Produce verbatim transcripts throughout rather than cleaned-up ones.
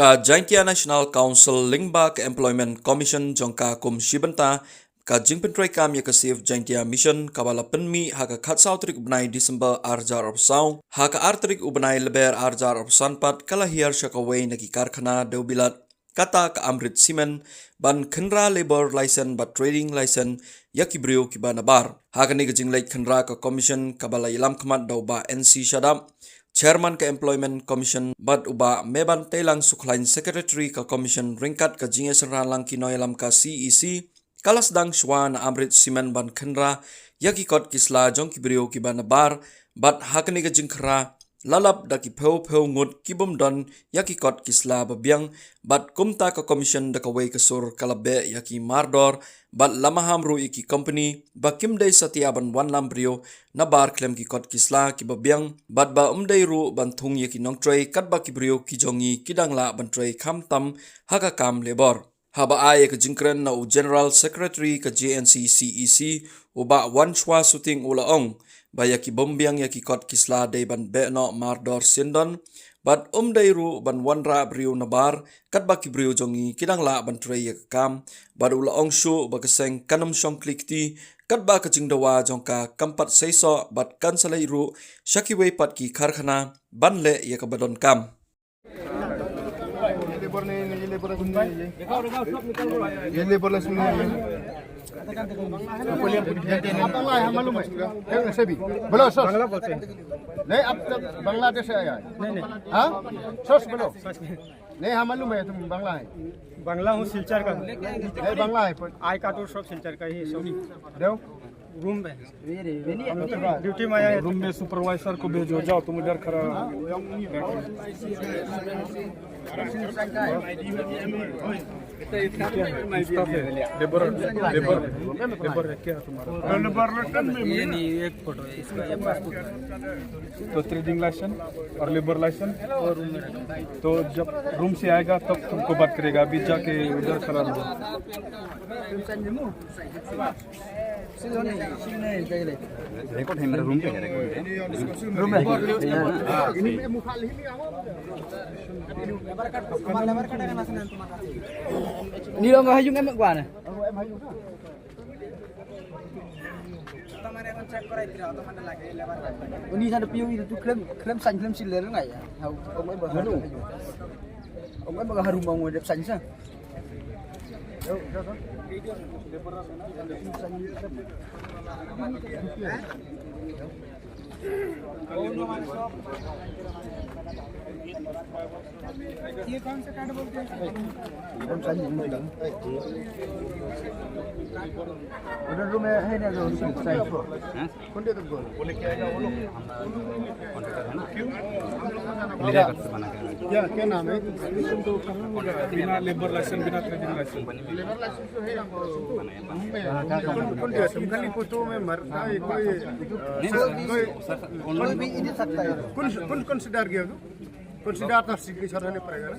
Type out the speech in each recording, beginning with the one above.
Ka Jaintia National Council lyngba ka Employment Commission jong ka kum shi bynta ka jingpyntrei kam ïa ka Save Jaintia Mission kaba la pynmih ha ka khatsaw tarik u bnai December arhajar arphew saw ha ka ar tarik u bnai Lber arhajar arphew san pat ka la hiar sha kawei na ki karkhana dewbilat kata ka Amrit Cement ban khynra labour license bad trading license ïa ki briew kiba nabar. Ha kane ka jingleit khynra ka Commission kaba la ïalam khmat da u Bah N C Shadap, Chairman ka Employment Commission bad u Bah Meban Teilang Sukhlain Secretary ka Commission ryngkat ka jingïasynran lang ki nongïalam ka C E C, ka la sdang shuwa na Amrit Cement ban khynra ïa ki kot ki sla jong ki briew kiba nabar bad ha kane ka jingkhynra la lap da ki phew phew ngut ki bym don ïa ki kot ki sla ba biang bad kumta ka Commission da kawei ka sur ka la beh ïa ki mardor bad la maham ruh ïa ki company ba kim dei satia ban wanlam briew nabar khlem ki kot ki sla kiba biang bad ba ym dei ruh ban thung ïa ki nongtrei katba ki briew ki jong ngi ki dang lah ban trei khamtam ha ka kam labour. Haba ai ïa ka jingkren na u General Secretary ka J N C C E C u Bah Wanshwa Suting u la ong ba ïa ki bym biang ïa ki kot ki sla dei ban beh noh mardor sien don bad ym dei ruh ban wanrah briew nabar katba ki briew jong ngi ki dang lah ban trei ïa ka kam bad u la ong shuh ba ka seng kan ym shong kli kti katba ka jingdawa jong ka kam pat seisoh bad kan sa leit ruh sha kiwei pat ki karkhana ban leh ïa kaba donkam. ये लेबर लाइसेंस नहीं है। ये बांग्ला है, मालूम है? है ना, सभी। बोलो, सर। बांग्ला बोलते हैं। नहीं, अब तो बांग्लादेश से आया है। नहीं, नहीं। हाँ? सच बोलो। सच में। नहीं, हाँ, मालूम है, तुम बांग्ला है। बांग्ला हूँ, सिलचर का हूँ। नहीं, बांग्ला है, पर आई कार्ड और सब सिलचर का ही है, सब। दो। रूम में। ड्यूटी में आया है। रूम में सुपरवाइजर को भेजो, जाओ, तुम उधर खड़ा रहो। स्टाफ है, लेबर, लेबर, लेबर है क्या तुम्हारा? ये नहीं, एक फोटो है इसका, ये पासपोर्ट है। तो ट्रेडिंग लाइसेंस और लेबर लाइसेंस और रूम में रखा। तो जब रूम से आएगा तब तुमको बात करेगा, अभी जाके उधर खड़ा रहो। रिकॉर्ड है, मेरा रूम पे है, रिकॉर्ड है। रूम में। Ni long ka hayung em kwa na. Uni sana piu itu khlem, khlem san, khlem sil le ngai ya. Hau, ong em ba harum. Ong em ba harum, ong em dep san sa. ये कौन सा कार्ड बोलते हैं? उधर रूम में है ना, जो साइड। हाँ? कौन दे तुमको? कॉन्ट्रैक्टर है ना? क्यों? लेबर से बना के। क्या, क्या नाम है? बिना लेबर लाइसेंस, बिना ट्रेडिंग लाइसेंस। लेबर लाइसेंस तो है हमको। कौन, कौन दिया? तुम खाली फोटो में मरता है, कोई, कोई, कोई भी इधर सकता है। कौन, कौन, कौन से डर गया तू? कौन से डर था? सिग्नेचर होने पड़ेगा ना?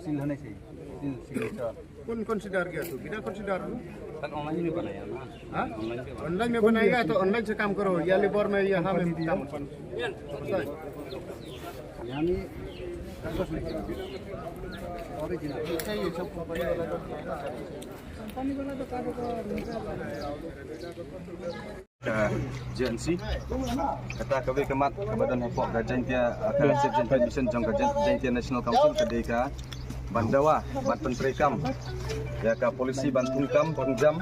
सील होने चाहिए। सील, सिग्नेचर। कौन, कौन से डर गया तू? बिना कौन से डर तू? सर, ऑनलाइन में बनाया ना। हाँ? ऑनलाइन पे बना। ऑनलाइन में बनाएगा तो ऑनलाइन से काम करो, या लेबर में, यहाँ में काम। यानी कागज नहीं चाहिए। ओरिजिनल। चाहिए सब कंपनी वाला। कंपनी वाला तो कागज। Ka J N C, kata kawei ka mat kaba don hapoh ka Jaintia, ka Save Jaintia Mission jong ka Jain-, Jaintia National Council ka dei ka ban dawa, ban pyntreikam ïa ka policy ban thung kam thung jam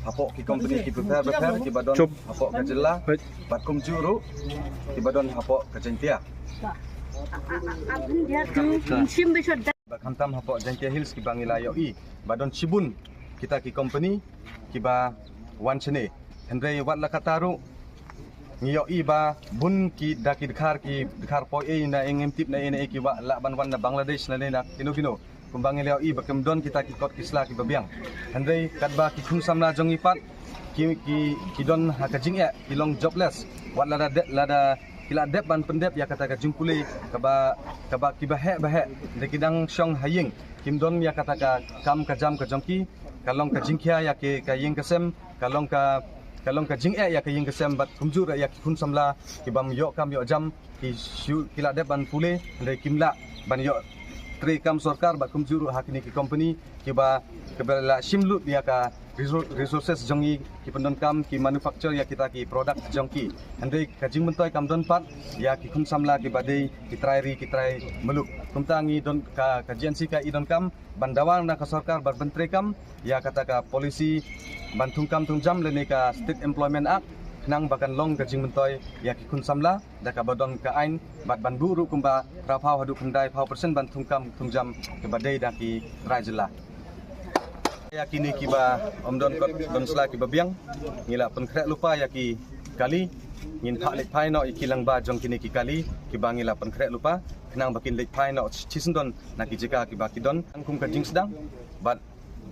hapoh ki company ki bapher bapher kiba don hapoh ka jylla, bad kumjuh ruh kiba don hapoh ka Jaintia. Bad khamtam hapoh Jaintia Hills kiba ngi la ïohi ba don shibun kita ki company kiba wan shane. Hynrei wat la katta ruh ngi ïohi ba bun ki da ki dkhar, ki dkhar poi ei na ei ngim tip na ei na ei, kiba lah ban wan na Bangladesh na ne na kino kino. Kumba ngi la ïohi ba kim don kita ki kot ki sla kiba biang. Hynrei katba ki khun samla jong ngi pat ki, ki, ki don ha ka jingeh, ki long jobless. Wat lada de, lada ki la dep ban pyndep ïa kata ka jingpule kaba, kaba kiba heh ba heh. Hynrei ki dang shong ha ïing, kim don ïa kata ka kam ka jam ka jong ki, ka long ka jingkhia ïa ki, ka ïing ka sem, ka long ka, ka long ka jingeh ïa ka ïing ka sem bad kumjuh ruh ïa ki khun samla ki bym ïoh kam ïoh jam, ki shu, ki la dep ban pule, hynrei kim lah ban ïoh Kam sorkar bad kumjuh ruh ha kine ki company kiba kiba la shim lut ïa ka resources jong ngi, ki pyndonkam, ki manufacture ïa kita ki product jong ki. Hynrei ka jingmyntoi kam don pat ïa ki khun samla kiba dei ki trai ri ki trai muluk. Kumta ngi don ka ka GNC ka i donkam ban dawa na ka sorkar ban pyntreikam ïa kata ka policy ban thungkam thungjam lane ka State Employment Act, khnang ba kan long ka jingmyntoi ïa ki khun samla da kaba don ka ain bad ban buh ruh kumba phra phew haduh khyndai phew percent ban thungkam thungjam kaba dei da ki trai jylla. Ïa kine kiba ym don kot don sla kiba biang, ngi la pynkhreh lypa ïa ki kali. Ngin phah leit phai noh ïa ki lyngba jong kine ki kali kiba ngi la pynkhreh lypa, khnang ba kin leit phai noh shisyndon na ki jaka kiba ki don. Kum ka jingsdang bad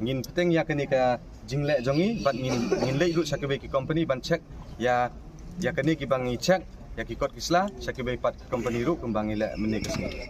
ngin pteng ïa kane ka jingleh jong ngi bad ngin ngin leit ruh sha kiwei ki company ban check ïa ïa kane kiba ngi check ïa ki kot ki sla sha kiwei pat ki company ruh kumba ngi leh mynne ka sngi.